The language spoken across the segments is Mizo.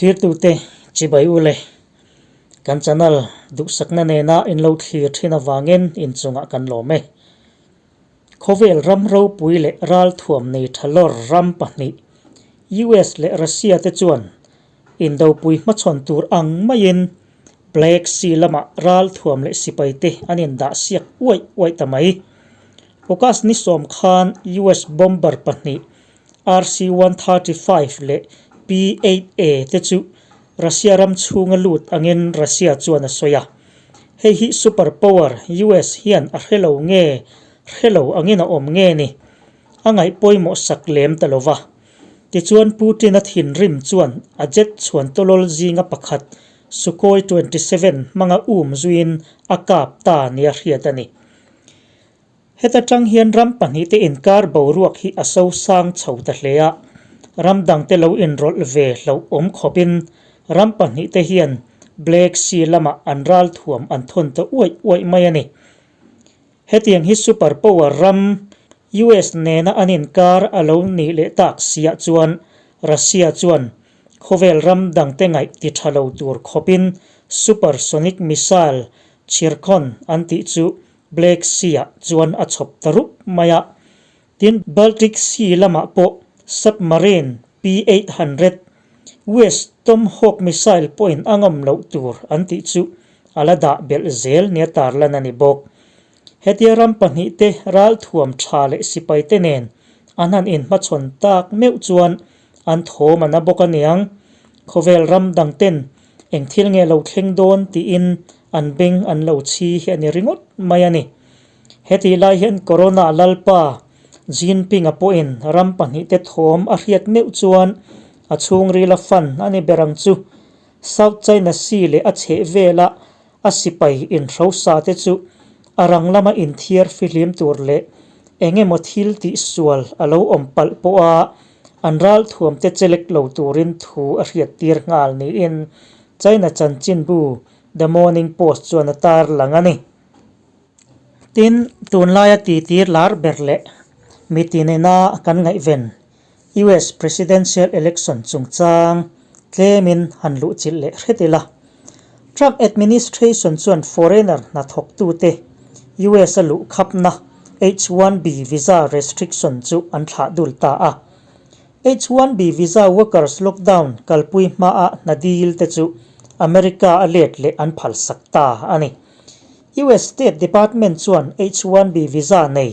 Thirtute chibai u le, kan channel duhsakna nena in lo thlir thin avangin inchungah kan lawm e. Khawvel ram ropui leh ralthuam nei tha lawr ram pahnih US leh Russia te chuan indopui hmachhawn tur ang maiin Black Sea lamah ralthuam leh sipai te an indah siak uaih uaih ta mai. August ni sawm khan US bomber pahnih RC-135 leh P-8A te chu Russia ram chhunga lut angin Russia chuan a sawi a. Hei hi super power US hian a hre lo nge hre lo angin a awm nge ni? A ngaih pawimawh sak lem ta lo va. Tichuan Putin-a thinrim chuan a jet chhuan tawlawl zinga pakhat Sukhoi 27 hmanga um zuiin a kap ta nia hriat a ni. Heta tang hian ram pahnihte inkar boruak hi a so sang chho ta hle a, ram dangte lo inrawlh ve hlauh awm khawpin ram pahnihte hian Black Sea lamah an ralthuam an thawn ta uaih uaih mai a ni. Hetiang hi super power ram US nena an inkar a lo nih leh tak siah chuan Russia chuan khawvel ram dangte ngaih ti tha lo tur khawpin supersonic missile Chirkon an tih chu Black Sea-ah chuan a chhawp ta rup mai a. Tin, Baltic Sea lamah pawh submarine P-800, West Tomahawk missile pawhin a ngam loh tur an tih chu a la dah belh zel nia tarlan a ni bawk. Hetia ram pahnihte ralthuam tha leh sipaite nen an han inhmachhawn tak meuh chuan an thawm a na bawk aniang. Khawvel ram dangten Eng thil nge lo thleng dawn tiin an beng an lo chhi hi a ni ringawt mai a ni. Hetih lai hian Corona lalpa Jinping-a pawhin ram pahnihte thawm a hriat meuh chuan a chhungril a fan a ni ber ang chu. South China Sea leh a chheh vela a sipai inhrosa te chu a rang lama inthiar fihlim tur leh eng emaw thil tihsual a lo awm palh pawha An ralthuamte chelek lo turin thu a hriattir nghal niin China chanchinbu The Morning Post chuan a tarlang a ni. Tin, tunlaia titir lar ber leh mitinena kan ngaihven US Presidential Election chungchang tlemin han luhchilh leh hret ila. Trump administration chuan foreigner hnathawktute US a luh khapna H-1B visa restriction chu an thlah dul ta a. H-1B visa workers lockdown kalpui hmaa hna dil te chu America a let leh an phalsak ta a ni. US State Department chuan H-1B visa nei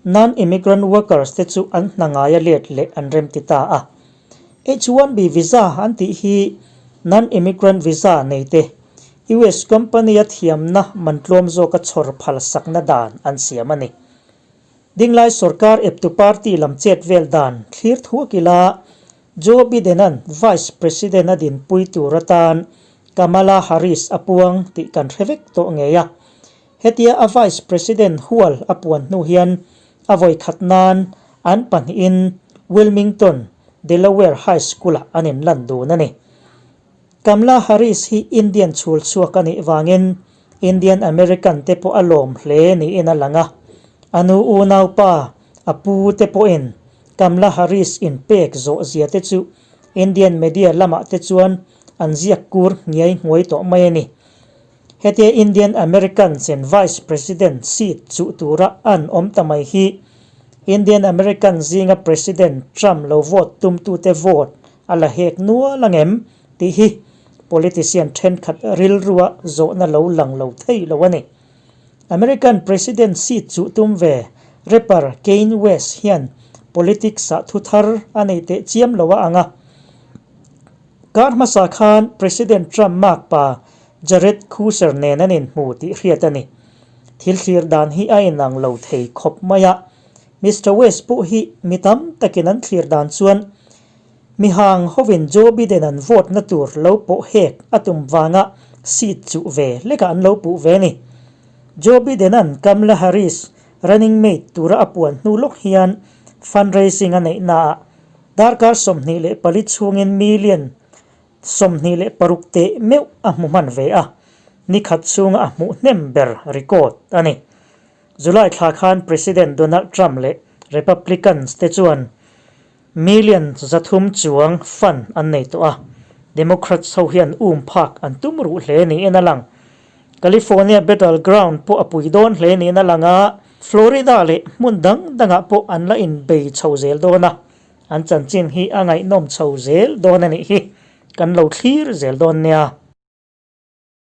non-immigrant workers te chu an hna ngaia let leh an remti ta a. H-1B visa an tih hi non-immigrant visa nei te US company a thiamna man tlawm zawka chhawr phal sakna dan an siam a ni. Dinglai sorkar eptu party lam chet vel dan thlir thuak ila Joe Biden-a'n Vice President a dinpui tur atan Kamala Harris a puang tih kan hre vek tawh ngei a. Hetia a Vice President hual a puan hnu hian a vawi khat nan an pahnihin Wilmington, Delaware High School-ah an inlan dun a ni. Kamala Harris hi Indian chhul chhuak a nih vangin Indian American te pawh a lawm hle niin a lang a. A nu unaupa, a pu te pawhin Kamala Harris inpek zawh zia te chu Indian media lamah te chuan an ziak kur hniai hnuai tawh mai a ni. Hetia Indian Americans in Vice President seat chuh tura an awm ta mai hi Indian American zinga President Trump lo vote tumtute vote a la hek nual angem tih hi politician thenkhat rilrua zawhna lo lang lo thei lo a ni. American President seat chuh tum ve rapper Kanye West hian politics ah thuthar a nei teh chiam lo a ang a. Kar hmasa khan President Trump makpa Jared Kushner nen an inhmu tih hriat a ni. Thil thlir dan hi a inang lo thei khawp mai a. Mister West pawh hi mi tam takin an thlir dan chuan mihang hovin Joe Biden an vote na tur lo pawh hek a tum vanga seat chuh ve lekah an lo puh ve ni. Joe Biden an Kamala Harris running mate tura a puan hnu lawk hian fundraising a neih naah Darkar 24 chhungin million 26 teh meuh a hmu hman ve a, ni khat chhunga a hmuh hnem ber record a ni. July thla khan President Donald Trump leh Republicans te chuan million 300 chuang fund an nei tawh a. Democrats ho hian um phak an tum ruh hle niin a lang. California battle ground pawh a pui dawn hle niin a lang a, Florida leh hmun dang dangah pawh an la inbei chho zel dawn a, an chanchin hi a ngaihnawm chho zel dawn a nih hi kan lo thlir zel dawn nia.